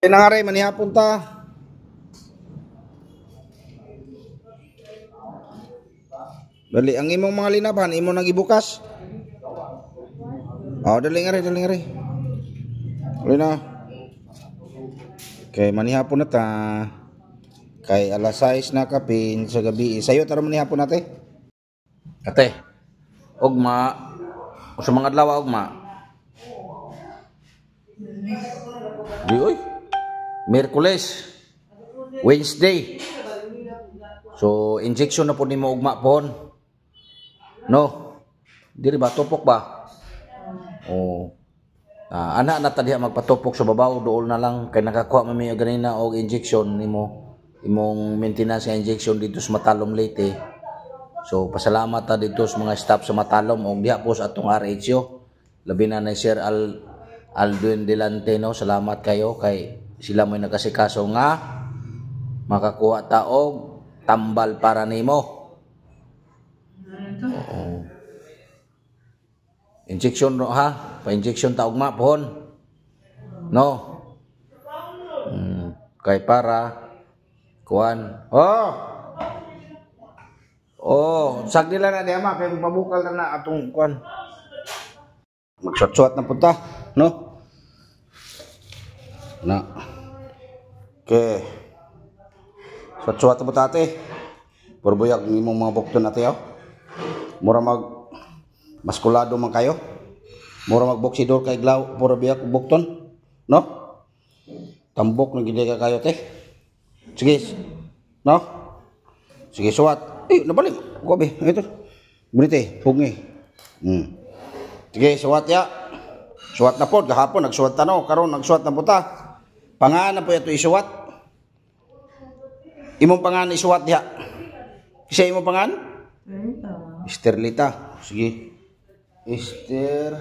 Na nga rin, manihapon ta. Dali, ang imong mga linaban, imo nang ibukas. Oh, dali nga rin, dali nga rin. Dali na. Okay, manihapon na ta. Kay alas 6 na kapin sa gabi. Sayo tara manihapon nate. Ate, ugma. Sa mga adlaw ugma. Di oy. Miyerkules. Wednesday. So, injection na po nimo ugma pohon. No. Diri ba tupok ba? Oh. Ana na ta diha magpatupok sa babaw, duol na lang kay nakakuha man mi ganina og injection nimo, imong maintenance nga injection dito sa Matalom, Leyte. So pasalamat ta dito sa mga staff sa Matalom og diha po sa atong RHO. Labi na ni Sir Alduin Delante, no. Salamat kayo kay sila mo'y nakasikaso nga makakuha ta og tambal para nimo. Oo. Injection ro ha, pa-injection ta ugma pohon. No. Kay para kuan. Oh. Oh, sagdi lang na diha ma kay mabukal na na atong kuan. Magsuot-suot na punta, no? Na. Okay. Suot-suot na punta ate. Puro buyag imong mga bukton ate oh. Mura mag maskulado man kayo. Mura magboksidor kay glaw, puro biyak bukton. No? Tambok na gid ka kayo te. Sige. No? Sige suwat. Eh, nabalik. Gobe, ito. Bunite, hugngi. Sige, suwat ya. Suwat na pod gahapon nagsuwat ta no, karon nagsuwat na puta. Pangan na po ito isuwat. Imong pangan isuwat diha. Kasi imong pangan? Esterlita. Sige. Ester.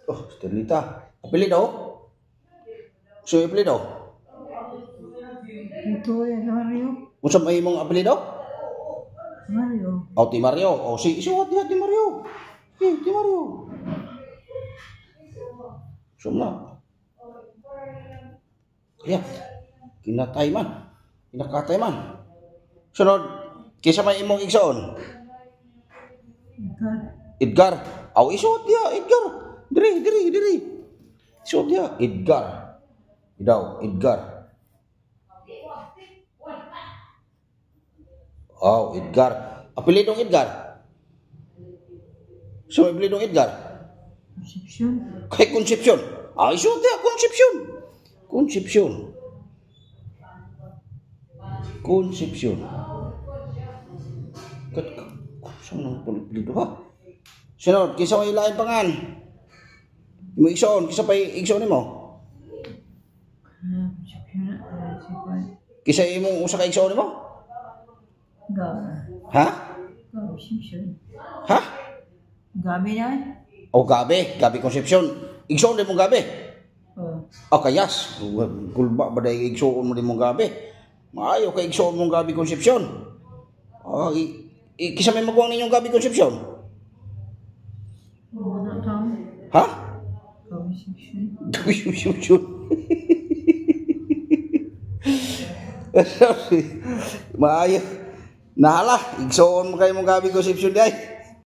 Oh, Esterlita. Apelido? So, apelido? Ito eh, Mario. Unsa may imong apelido? Mario. Oh, Ti Mario. Oh, si isuwat diha Ti Mario. Si Ti Mario. Sumna. Kaya, kinatay man. Kinakatay man. Sunod, kisa may imong igsoon? Edgar. Edgar. Aw, isuot diha, Edgar. Diri, diri, diri. Isuot diha, Edgar. Idaw, Edgar. Aw, Edgar. Apelidong Edgar. So, apelidong Edgar. Concepcion. Kay Concepcion. Ay, isuot diha, Concepcion. Concepcion. Concepcion. Kat, saan ang apelyido ha? Sunod, kisa may lain pangan. Imo igsoon, kisa pa igsoon nimo. Concepcion na. Si Kisa imong usa ka igsoon nimo? Ga. Ha? Concepcion. Ha? Gabi na? O Gabi, Gabi Concepcion. Igsoon din mong Gabi. Oh. O kayas, kulba ba dahil igsoon mo din mong Gabi? Maayo kay igsoon mong Gabi Concepcion. O, kisa may maguwang ninyong Gabi Concepcion? Wala tao. Ha? Concepcion. Gabi Concepcion. Maayo. Nahala, igsoon mo kayo mong Gabi Concepcion di ay.